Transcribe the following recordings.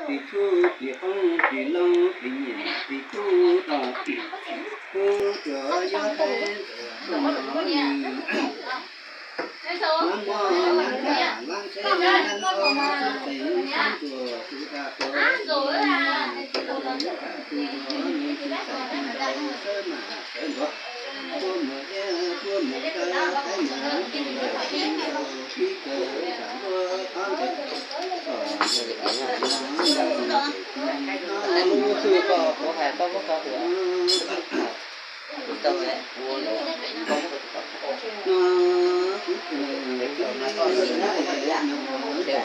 Tsis tshub tsis qoob tsis loob tsis nyiam tsis tshub tau, tub tsuas yuav hais ntawm tus no nws. Muab muab lab ntsam lab ntseb lab nrho xub qees sab ntsuas tus dab qhuas tus tub tsuas tus zov nws tsis txais tsis ntaus sawv mas sawv ntxov. Puab mus iab puab mus dawb qaib mus tus lawm tsis ntaus sib kawg tsam luaj qhov ntawd. Txom ntshai txom ntshai no lub xwb koj kuv hais koj muab koj tus no kuv tus no mas koj tus no mas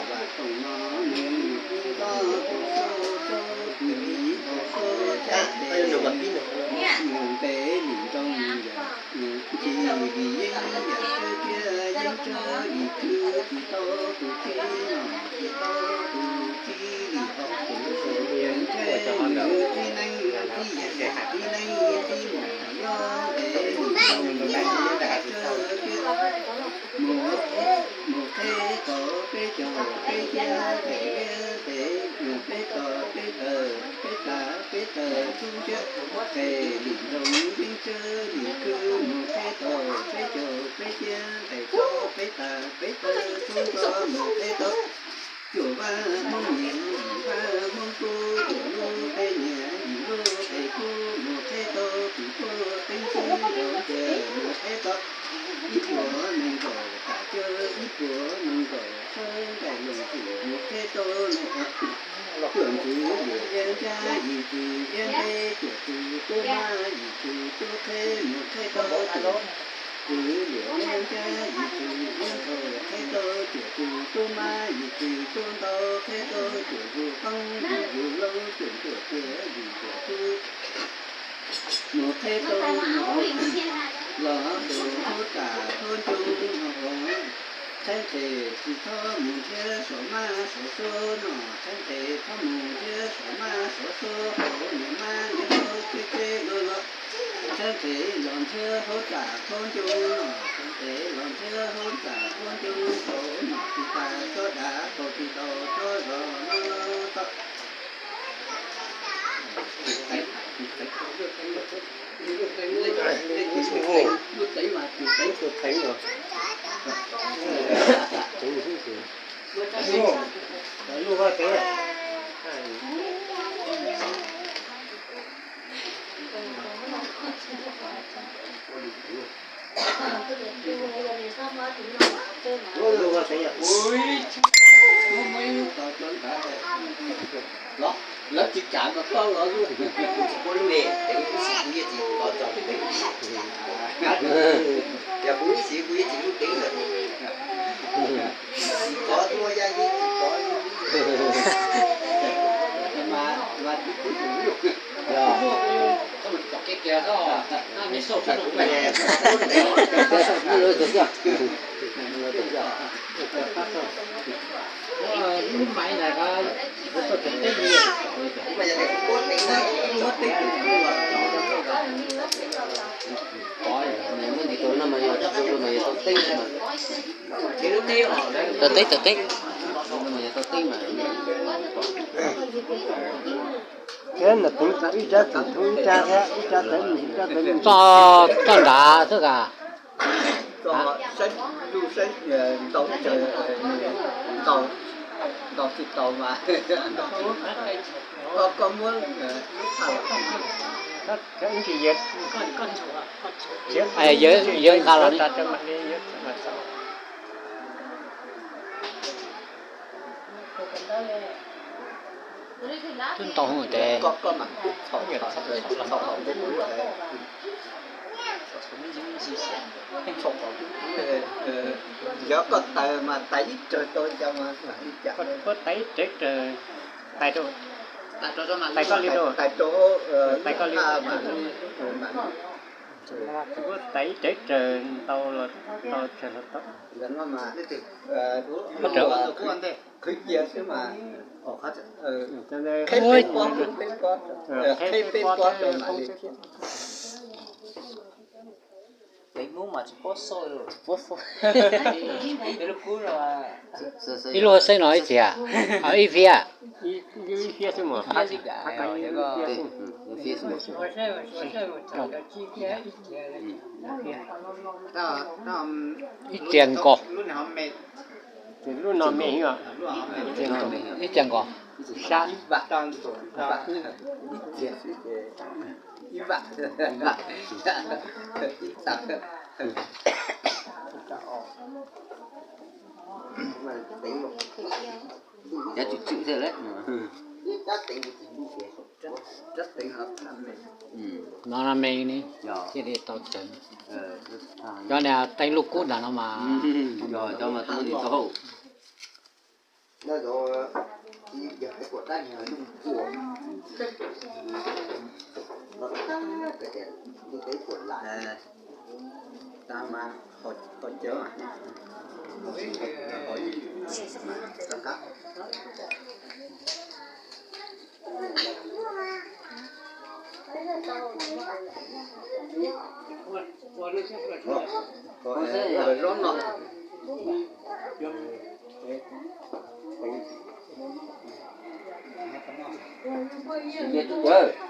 koj tus no nws nws koj tus xub xub tus vim tus xub cab tes nws ntev lim nroo yam nws tsis lim yeeb yam tsawb kiab yeeb tsawb lim khwb tsis tau tus txib no tsis tau tus txib lim hom tus nws txib neeb txib yam txib neeb txib mus tham nyob ntev lim nroo yam tsawb kiab mus mus qheb tau peb caug peb ciab nqes liab nqes peb tog peb taw peb tav peb taw tub ntsiab nqes lim nroo yeeb tsawb lim khwb mus qheb tau peb caug peb ciab nqes tau peb tav peb taw tub nrog mus qheb tau cuaj vaj Hmoob nyiam yim vaj Hmoob kub cuaj lub qe nyiam yim lub qe kub mus qheb tau tus tuaj teeb xwb zov ntias mus qheb tau ib puas nees nkaum tas cawg ib puas nees nkaum sawb nqaij loos txwm mus qheb tau nees cuaj ntxwv liam iab ncab yim ntxwv iab nqeb cuaj ntxwv tub mab yim ntxwv tub qheb mus qheb tau cuaj ntxwv liam iab ncab yim ntxwv iab ntxhov qheb tau cuaj ntxwv tub mab yim ntxwv tub ntau qheb tau cuaj ntxwv qoob yim ntxwv loob cuaj ntxwv tiav yim ntxwv tub mus qheb tau los tus hauv tsam hauv ncoo no os. Tshaib nqhis tsis txhob mus nrhiav saum mab saum suab no, tshaib nqhis txhob mus nrhiav saum mab saum suab hauv niam mab niam hauv txeb txeb luaj luaj. Tshaib nqhis los nrhiav hauv tsam hauv ncoo no, tshaib nqhis los nrhiav hauv tsam hauv ncoo hauv no tsis tas tsob dav tau tsis tau tsob zog no tau. Lawv tsis kam mas koj los lub. Kuv tsis muaj lub li, es lub ib sim kuv yeej tsis kov tso lub teeb. Yog kuv ib sim kuv yeej tsis lub teeb lawm. Tsis kov tuaj yaj yeeb tsis kov lub. Mas mas tsis kuv tus lub. Tau teb tau teb. Thiab nws teev ib sab txim thub ib sab thiab ib sab teev ib sab teev. Txoj nrad xwb ka. Txoj saib lub saib ntau tsawg ntau ntau tsis tau mas. Koj koj muab lub qhaj los. Yawg nqa los. Twb ntau heev ces. Yog koj tais mas tais ib rawg rau cas mas ib cas. Koj puab tais ib rawg, tais rau, tais koj li rau, tais rau, tais koj li mas. Puab tais ib rawg rawg ntau los tau tsawg los tau. Qhov rawv khwv cia xwb mas. Qheb peb pob, qheb peb pob rau mam li. Ib lub xeeb no ib txhia, ib fiab. Ib txhia nkaus. Ib txhia nkaus. No me ne, thiaj li tau tsev. Cov niag teeb lub kub ntawm no mas,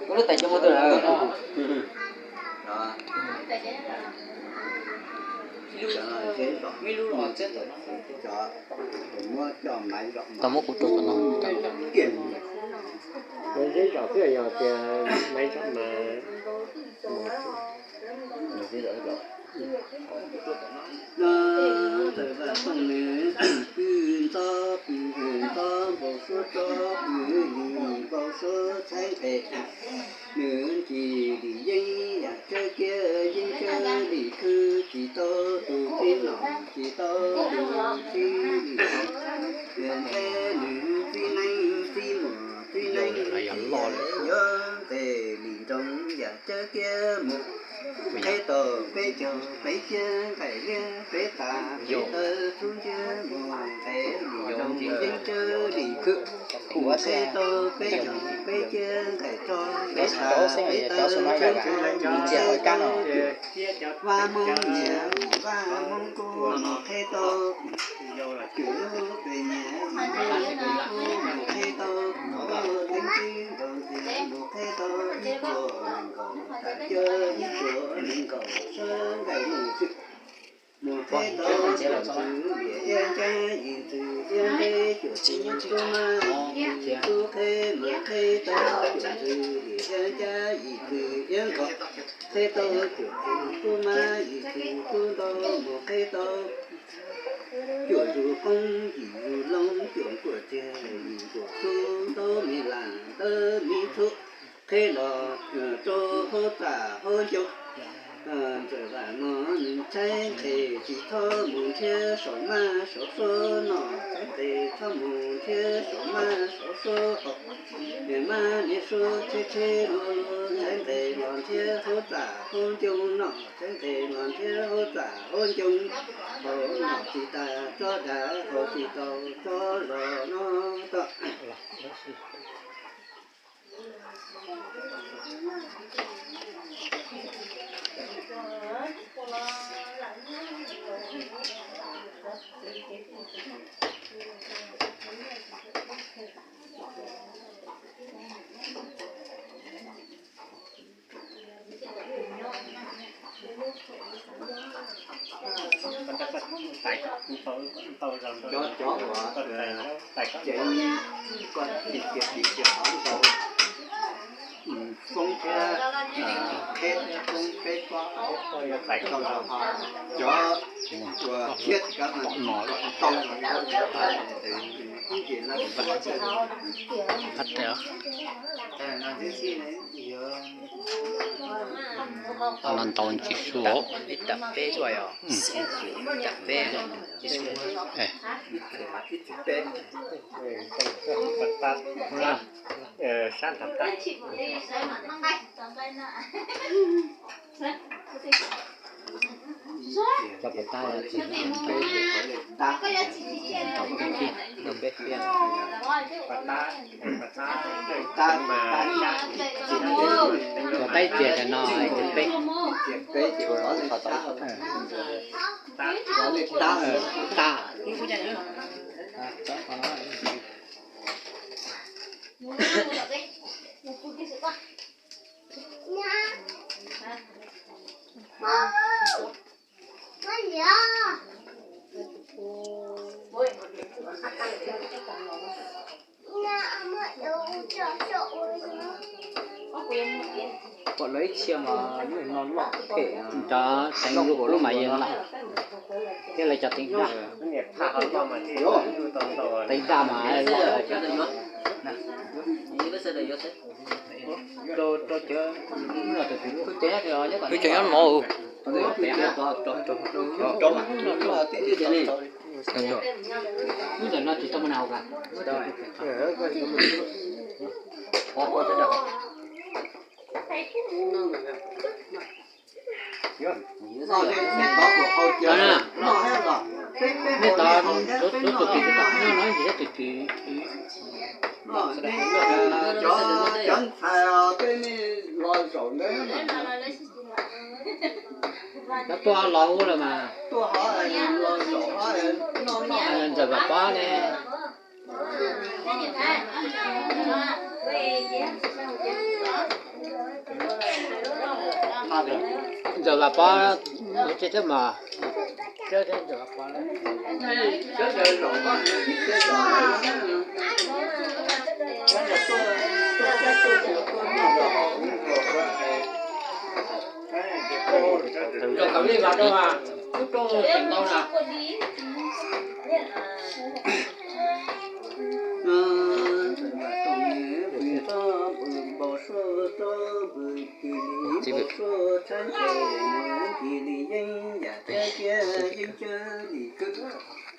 Koj lub tais coj muaj twg na? Tau muab kuv rau tom no. Zeb zom xwb yog tias maiv zom mas. Ntxawm Vaj Tooj nws pw ntxob, pw ntxob npau suav tsob, pw ntxob npau suav txhais tes. Nws ncig lim yeeb yam tsawb kiab yeeb tsawb lim khwb, tsis tau tus txib nom tsis tau tus txib lim. Nws nthe nws txib neeb txib muam txib neeb txib yuav nqes lim nroog yam tsawb kiab mus. Qheb tau peb caug peb ciab nqaim liab peb tas peb taw txhub nciab mus nqes lim nroog yeeb tsawb lim khwb. Qheb tau peb caug peb ciab nqaim roj peb tas peb taw txhub nciab mus nqes lim nroog. Vaj Hmoob niam Vaj Hmoob kub mus qheb tau, cuam lub pes niam Vaj Hmoob kub mus qheb tau, teeb tib nkaus ntxiag mus qheb tau ib puas nees nkaum, tam cuab ib puas nees nkaum sawv nqaim mus xwb. Mus qheb tau cuam ntxwv liam iab ncab yim ntxwv iab nteb cuam txwv tub mab yim txwv tub qheb, mus qheb tau cuam ntxwv liam iab ncab yim ntxwv iab nkaus, qheb tau cuam txwv tub mab yim txwv tub ntau, mus qheb tau cuam zus qoob yim zus loo, cuam nkuaj txiag yim nkuaj txhub, ntaub me lam ntawv me txhub, qheb los rau hauv txaj hauv ncoo. Ntxawm Vaj no nws tshaib nqes tsis txhob mus nrhiav saum mab saum suab noj, tshaib nqes txhob mus nrhiav saum mab saum suab haus. Niag mab niag suab tsheb tsheb luag luag, tshaib nqes los nrhiav hauv txaj hauv ncoo noj, tshaib nqes los nrhiav hauv txaj hauv ncoo haus, noj tsis tas tsob dag haus tsis tau tsob los noj tau. Cov, cov uas ceev koj dim kiag dim kiag qhov ntau, foob thiab qheb foob peb pob, cov uas thiab cov no tau los ib ce no. Ntau ntsis su. Cov pas tab, pas tab, pas tab, pas tab mas sab, tsis Tus qaib txias tam no peb. Ta. Pom lawv ib txhia mas lub no loj phem, cov teev lub mas yeej loj, thiab lawv cov teev daj, teev daj mas loj. Wb cov nyob no. Wb ntawm no tsis tau muaj nas hauv. Nej tod, tus twg tsis tau noj no, ntsis tus twg. Cov ntxhais tej los zaum ntawd, cov tuaj los ub lawm mas. Ntxawm Vam Pob ne. Ntxawm Vam Pob, ntxawm Vam Pob. Zaum kaum li vas rau mas, ub rau teem ntau na.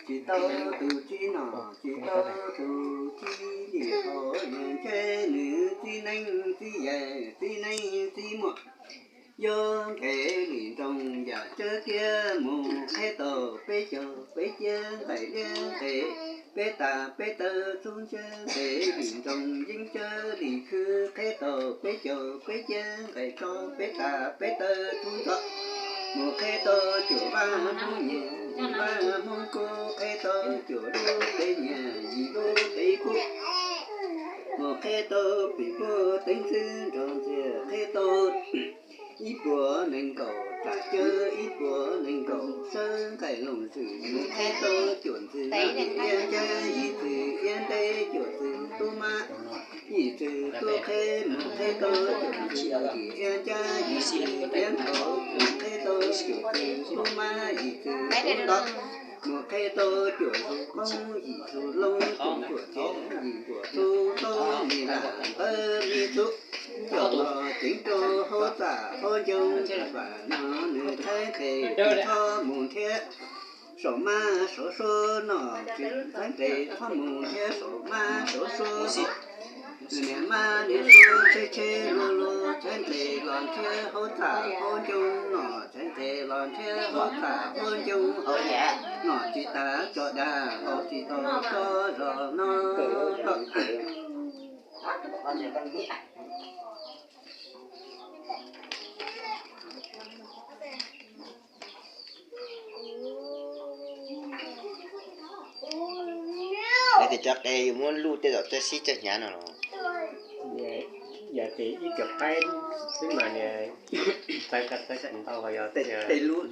Tsis tau tus tsis nom, tsis tau tus tsis lim haus, nws ntshe nws txib neej txib yaig, txib neej txib muaj. Yuav nqes li nroog yam tsawb tiag mus qheb tau peb caug peb ciab nqaij liab nqes, peb tas peb taw txhub ntsab nqes li nroog yeeb tsawb li khwb qheb tau peb caug peb ciab nqaij tso peb tas peb taw txhub ntxov mus qheb tau cuaj vaj Hmoob nyias, yim vaj Hmoob kub qheb tau cuaj lub qeb nyias, yim lub qeb kub mus qheb tau pim puag teeb xwb nrog ntxiag qheb tau ib puas nees nkaum tsam cawv, ib puas nees nkaum sawb nqaij looj zwm mus qheb tau cuaj ntxwg iab ncab, yim ntxwg iab nteb, cuaj ntxwg tub mab, yim ntxwg tub qheb mus qheb tau cuaj ntxwg iab ncab, yim ntxwg iab nkaum mus qheb tau cuaj ntxwg tub mab, yim ntxwg tub ntaub mus qheb tau cuaj ntxwg qoob, yim ntxwg loob, cuaj ntxwg yim nkuaj txhub, txhub li lam tawb li txhub. Coj los ceev rau hauv txaj hauv ncoo, vam no nws tshaib nqes txhob mus nrhiav saum mab saum suab noj, tshaib nqes txhob mus nrhiav saum mab saum suab. Nws niam mab niam suab tsheb tsheb luag luag, tshaib nqes los nrhiav hauv txaj hauv ncoo noj, tshaib nqes los nrhiav hauv txaj hauv ncoo haus, noj tsis tas tso dag, haus tsis tau tso zog no. Ces cov qe yuav muab luj tej zaum tej sib coj hnyav no los? Yog tias ib co qaib xwb mas niag txawv ka txawv ka ntau, yog tej lub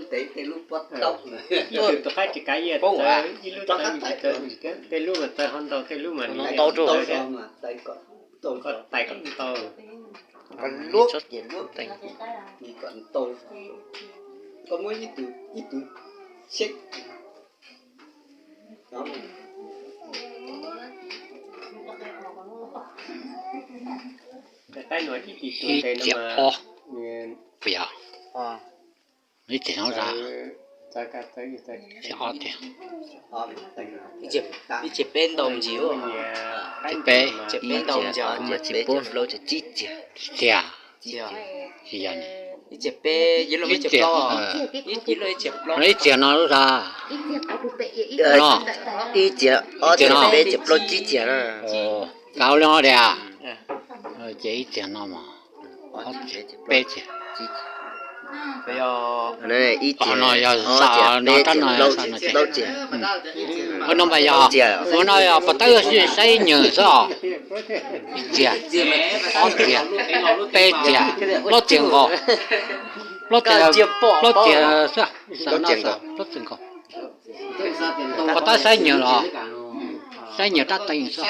ntev tej lub pob tau, ib tug tus qaib tsis kav ib txawv, ib lub txawv mus tsis txawv, tej lub mas txawv ho ntau, tej lub mas ntau, koj tais kom ntau, luab kom ntau, koj muab ib tug xyeb. Qaib no ib tug tes no mas ib txhia no, ib txhia peb ntau ntsis, ib txhia peb ntau ntsis, ib txhia plaub txhiab tsib txhia, txhia, tsis yog, ib txhia peb, ib txhia plaub, ib txhia no lub sa, ib txhia ob txhia peb txhia plaub tsib txhia, kav li no tias, ces ib txhia no mas. Peb tiag. Ib tiag no yog zam no rab no, ua no mas yog, ua no yog puas tab saib nyuag xwb os. Ib tiag, ob tiag, peb tiag, plaub tiag nkaus, plaub tiag, plaub tiag xwb, plaub tiag nkaus. Puas tab saib nyuag los, saib nyuag rab teev xwb,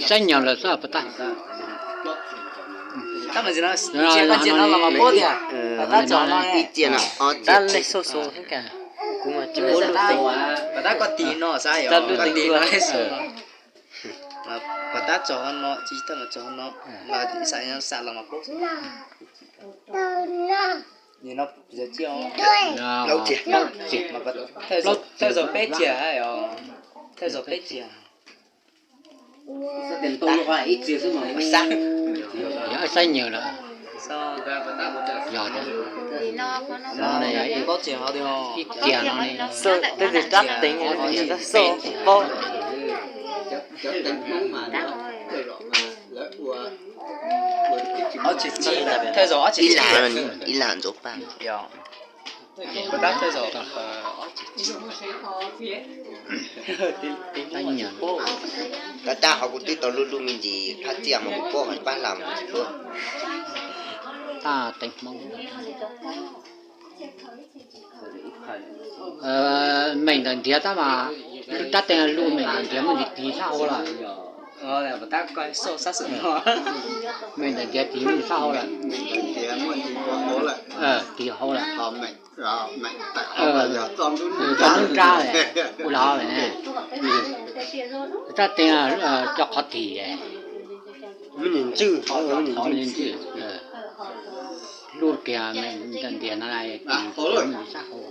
saib nyuag lawm xwb puas tab. Thawj zaug peb tiag, thawj zaug peb tiag. Yog saib nyuag lawm, yog ib tiag no, tej rab teev xwb paub. Ib lag ntxuav paj. Tab tab hov kuv twb tau luj luj me ntsis phab txiaj mas kuv paub hais pab hla mus tsis tuaj. Tab teev Hmoob meem ntawm ntiav tab mas, rab teev luj meem ntawm ntiav muaj ntsis tiv sab hauv lawm. Meem ntawm ntiav tiv muaj ntsis sab hauv lawm. Tiv hauv lawm. Txog ntub nrab ua lawm ne. Rab teev cov qhov tim, qhov ntsis, luj kiag meem ntawm ntiav no tiv muaj ntsis sab hauv.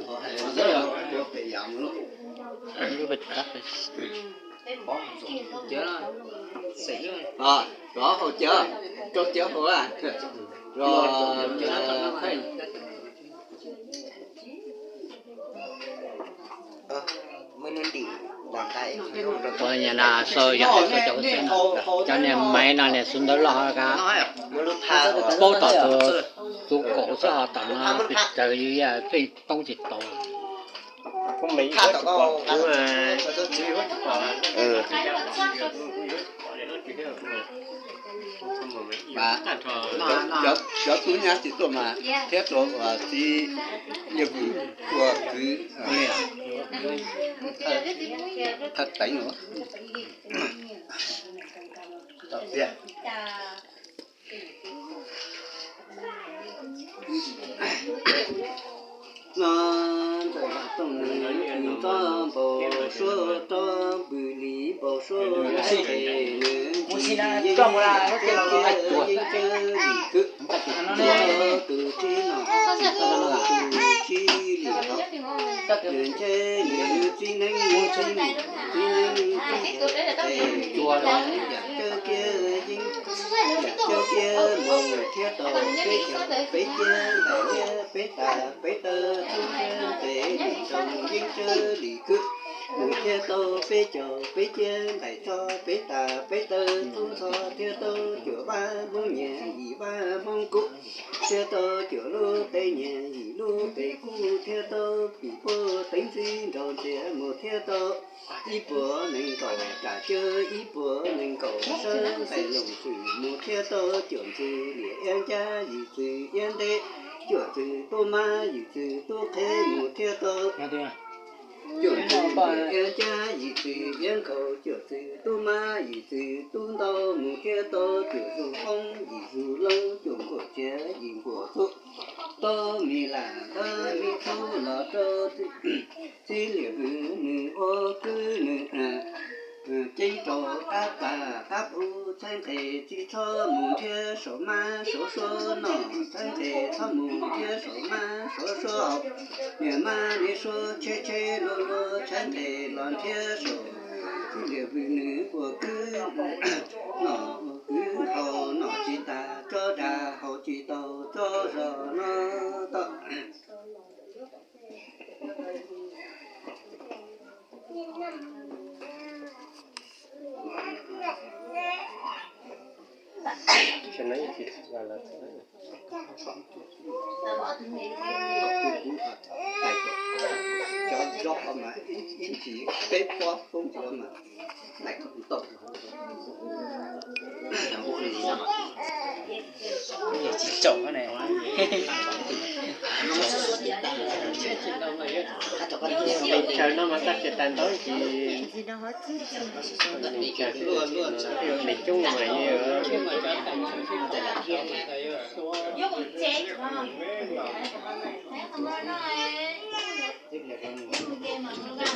Ua nyab na xav yog hais txog cov xwb no, cov niag maiv no niag xub ntawv loj ka, paub tom tus kaum xwb ho tom no pes tsawg yus yam pheej toob tsis tau. Cov tub nyab tsis tuaj mas thiab rau txiv yawg vwm ua kwv thaj teev los. No ntxawm Vam Tooj nws tsis txob npau suav, tsob pw li npau suav, nws tsis yeej, yeej tsawv li kwv, tus tsis nom, tus tsis li hauv, nws ntshe nws txiv neeb, txiv neeb, txiv neeb, txiv neeb, yam cawv kiag yeej, yam cawv kiag mus thiab tau peb caug peb ciab ntais liab peb tas peb taw txhub thiab nqes lim zoo yeej tsawv li kwv, mus thiab tau peb caug peb ciab ntais tso peb tas peb taw txhub ntxhov thiab tau cuam vaj Hmoob nyias yim vaj Hmoob kub, thiab tau cuam lub teb nyias yim lub teb kub, thiab tau pim puag teev txiv nraug ntxias mus thiab tau ib puas nees nkaum tsam cawv ib puas nees nkaum sawv nqaij loos xwm mus thiab tau cuam ntxwv liam iab ncab yim txwv iab nteb, cuam txwv tub mab yim txwv tub qhe mus thiab tau cuam ntxwv liam iab ncab yim txwv iab nkhaus, cuam txwv tub mab yim txwv tub ntau mus thiab tau cuam zus qoob yim zus loob, cuam nkuam txiav yim nkuam txuj, tau me lam tau me txuj los rau txiv liam vwm nws ua kwv nws ceeb rau qab pas qab phu txhaib nqes txiv txhob mus nrhiav saum mab saum suab noj, txhaib nqes txhob mus nrhiav saum mab saum suab haus, niam mab niam suab tsheb tsheb luag luag txhaib nqes los nrhiav saum txiv liam vwm nws ua kwv noj ua kwv haus, noj tsis tas tsob dag haus tsis tau tsob zog no tau. Sawv no ib tsis los los txog. Cov zog mas ib tsis peb pob poob cov mas tau. Tsis tsaum ne. Pes tsawg no mas koj tsis tas ntau ntsis. Pes coob mas yeej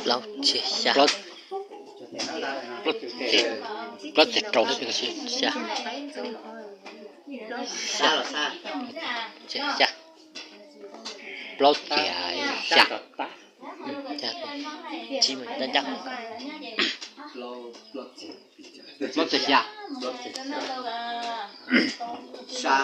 plaub txhiab xya, plaub txhiab rau, xya, xya, xya, plaub txhiab xya, plaub txhiab xya.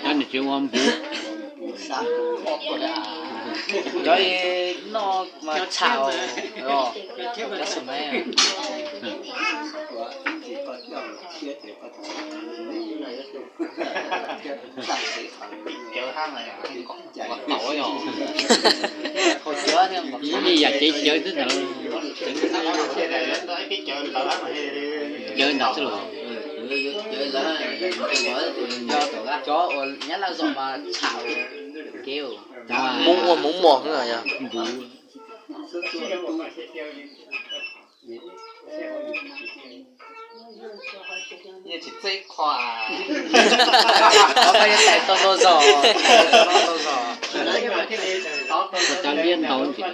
Cov niam tsev ua npuv. Cov noj mas tsham os. Ib yam cev cawv xwb ntawd. Cawv ntawd xwb los. Cov uas nyab laj zom mas tsham kev. Hmoob ua hmoob mos xwb yog. Npuv. Yeej tsis txeeb qhov. Qhov koj yeej tais tau ntau zog, tais tau ntau zog. Cov liab ntau ntsis.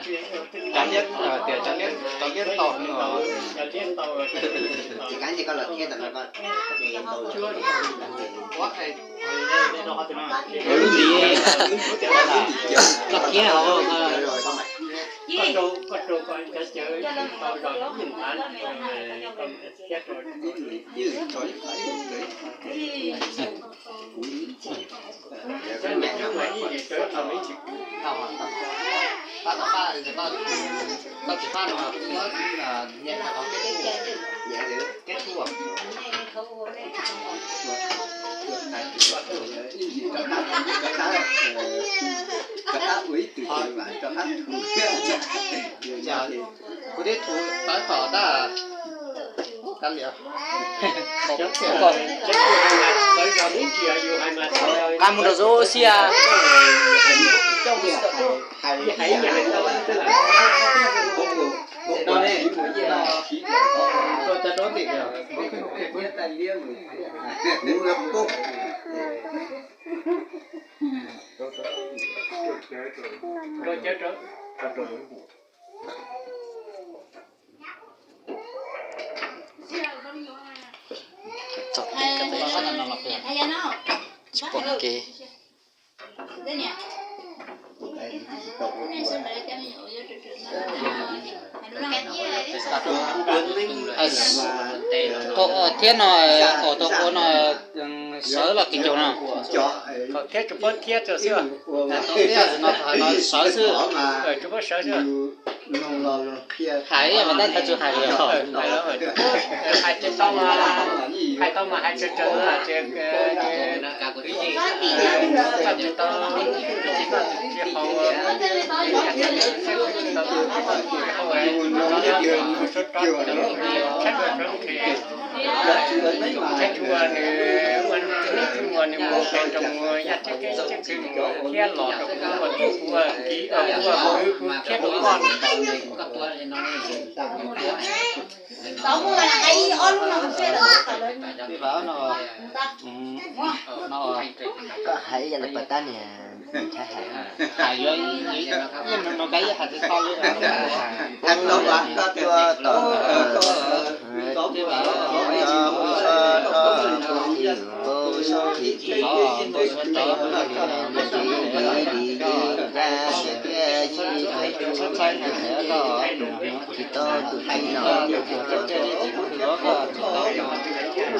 Cov liab ntau. Lub ntawd, koj thiab hauv. Tau, tau, tau, tau tsis faj no, nyiam qhov kev tuaj. Kuv twb thuv tawv tom tab. Nqa mus rau Zoo Siab. Txog teb rau peb sab, tsis pom kev. Thiab no, tau ua no, sawv los kis caug no. Thiab tsis pub thiab rau xwb. Tau thiab no, no sawv xwb. Tsis pub sawv xwb. Hais mas tab ntawd tsis hais li os. Hais tsis tau, hais tau mas hais tsawg tsawg, tsis tau, tsis tau, tsheb tshua nws ua nws ua nws mus rau mus yaj tsev kev tsev kwv mus thiab los rau kuv ua tub ua kiv ua kwv kuv thiab rau koj. Koj hais ib yam li pas tab niag ntxhais hais. Hais yuav, no kab ib hais tsis tau li. Tsis tau tus tij no, tsis tau tus tij no.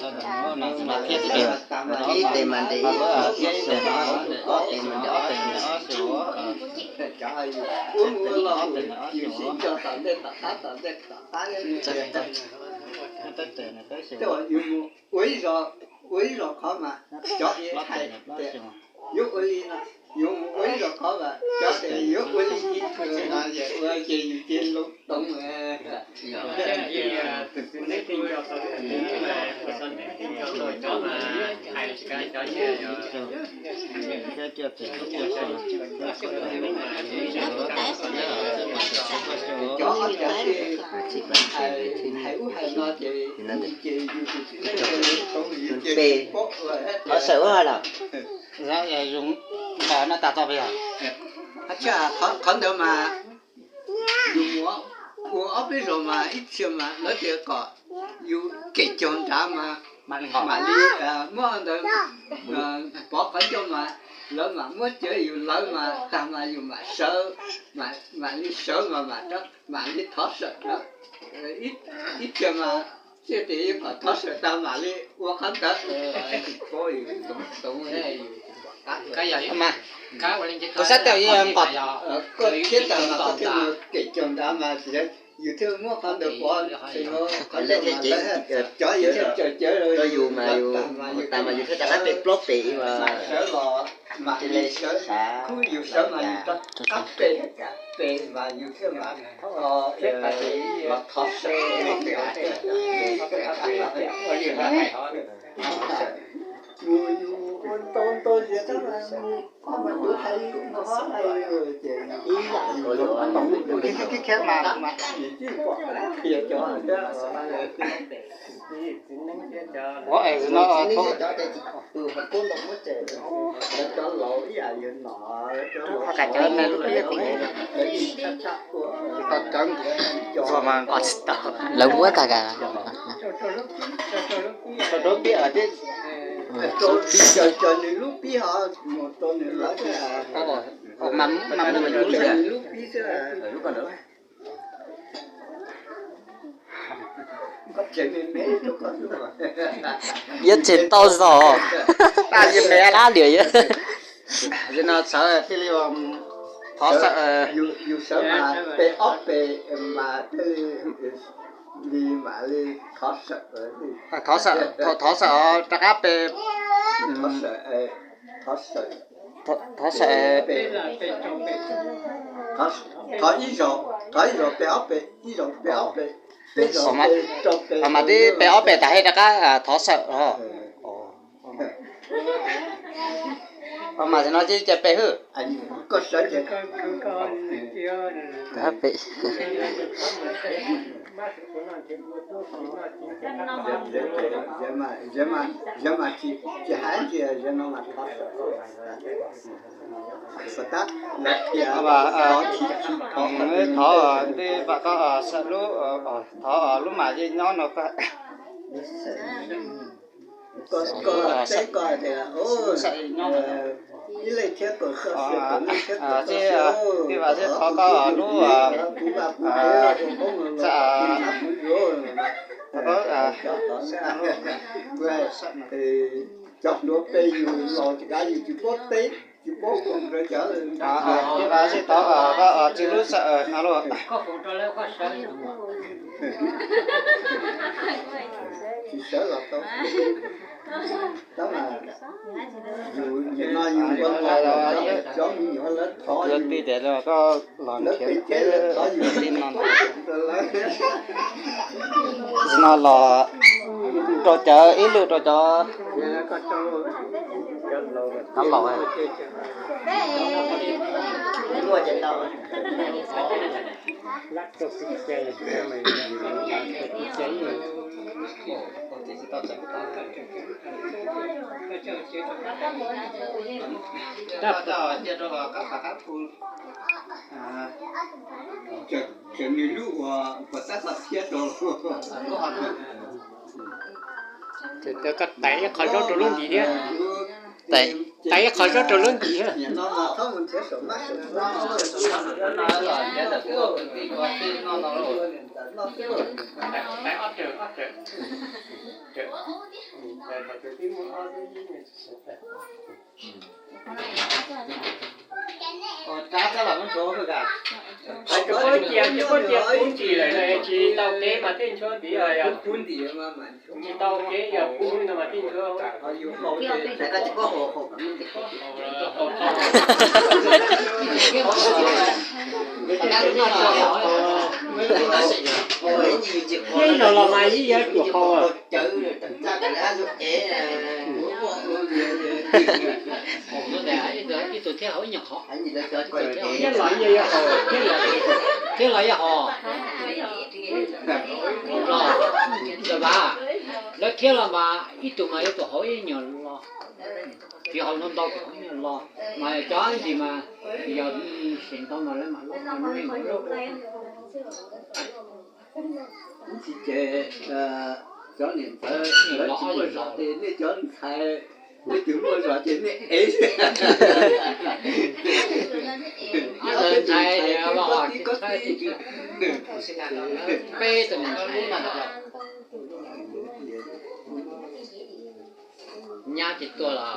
Ib tes mas ntes ib, ib tes mas ob tes mas ntes ob tes. Ua ib zog qhov mas cov hais tias yuav ua li no, yuav mus ua ib zog qhov mas cov tias yuav ua li ib tug no, ua ces yus cia loo toov. Cov hais ub hais no ces, ces yus tus txiv neej ces loo toov, yus cia loo toov. Thov sawv ua lawm. Zoo npaum no tas txog pes yog? Qhov ntawd mas yus mus ua ob peb zaug mas ib txhia mas lawv tias kom yus kem caug nrad mas mam li muab ntawd pov qhov ncauj mas lawv mam muab cawv yus lawv mas tag mas yus mam sawv, mam li sawv mas mam li thov sawm. Ib txhia mas txij tias yus kom thov sawm tag mam li ua qhov ntawd. Kuv sab tau nqos. Koj thiab tag mas koj thiaj mus kem caug nrad mas yus thiaj muab qhov ntawd pov. Cov yus thiaj caw cawv rau yus mas yus tag mas yus thiaj rov qab pem plaub pem mas sawv los mam li sawv, khub yus sawv mas yus rov qab pem pem mas yus thiaj mam los thov sawm. Mus yus ua ntau ntau ziag tab mas mus koj mas yuav hais mus hov hais ces ib yam yus los toov, yus tib khib mas yus tib pom qhia cov thiab. Ua es no cov tus hauv koob ntoo muab cem, cov laus ib yam yus nom, cov laus txog mas nqos tsis tau, lawv muab tag kas. Rau pib, cov nws lub pib ho mus rau nws lawv, mas muab nws lub pib xwb. Yuav tseg tau zog, tab sis me ab liam yog. Yog no sawv thiaj li thov sawm. Yus sawv mas pe ob pe mas thiaj li, li mam li thov sawm. Thov sawm, thov sawm rov qab pe. Thov sawm. Thov ib zaug, thov ib zaug pe ob pe, ib zaug pe ob pe, peb zaug pe rau pe. Mas twb pe ob pe tas thiaj rov qab thov sawm os. Mas no ces pe hwj. Koj sawv ces Yog mas tsis hais ntsis, yog no mas thov sawm. Xav tab lawv tias thov, thov ntej vam koj sawm lub, thov lub mam yeej nyob no koj. Koj teb koj tias ib leeg thiab koj xav, ib leeg thiab koj xav, thov koj lub, cov hluav peb yus los tsis kav yus tsis paub teb, tsis paub foom rau cov. Tsis lub sawm no lauj. Tsis sawv los tau. Tab mas yus nim no yus ua ntawd, cov me nyuam lawv thov yus, lawv pem teb lawv thov yus li no. Nim no los rau cov ib lwm rau cov, cov laus. Tseem nws lub uas puas tab qhov thiab rau. Ces koj tais ib qho zaub rau lub ntim thiab. Tais ib qho zaub rau lub ntim thiab. Ua rab tab los muab ntsuav kawg. Tsis paub cia, tsis paub cia pub ntim lawm no, tsis tau kev mas thiaj ntsuab ntiv os. Tsis tau kev yog pub no mas thiaj ntsuab. Ib zaug los mas ib yam cuam qhau. Ib tug thiab haus ib nyuag qhov. Thiab los yog, thiab los yog haus. Los, lawv thiab los mas ib tug mas yuav tsum haus ib nyuag los. Tsis haus ntau ntau, haus ib nyuag los mas cov ntsis mas yog tsis ntau mas lawv mam los. Ib tsis ces cov niam ntxawm lawv tsis muaj zog ces nej cov ntxhais, nej tus muaj zog ces nej ev. Ntxhais, peb tus niam ntxhais nyab ces tuaj los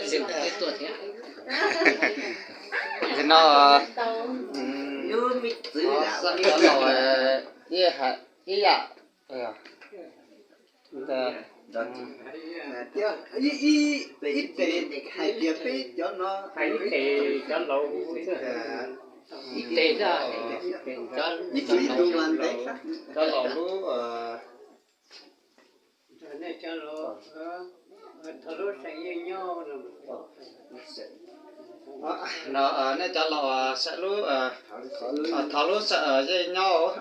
xib hwb twb tuaj thiab. Nim no ib yam, ib tes hais tias peb cov no, ib tes cov laus, ib tes, ib tug ib tug mas ntev, cov laus lub no, nej cov laus sawv lub, thov lub sawv yeej nyob.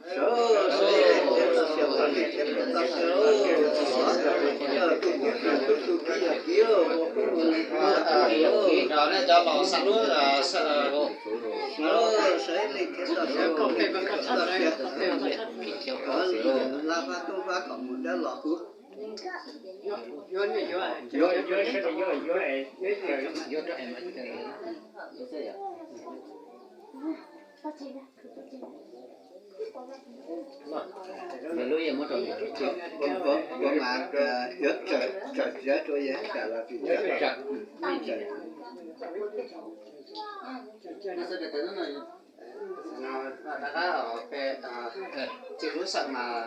Nej cov laus sawv lub, Kuv mas yuav tsawm txiav rau yawg tas los tsis tsawm. Rov qab, txiv lub sawm mas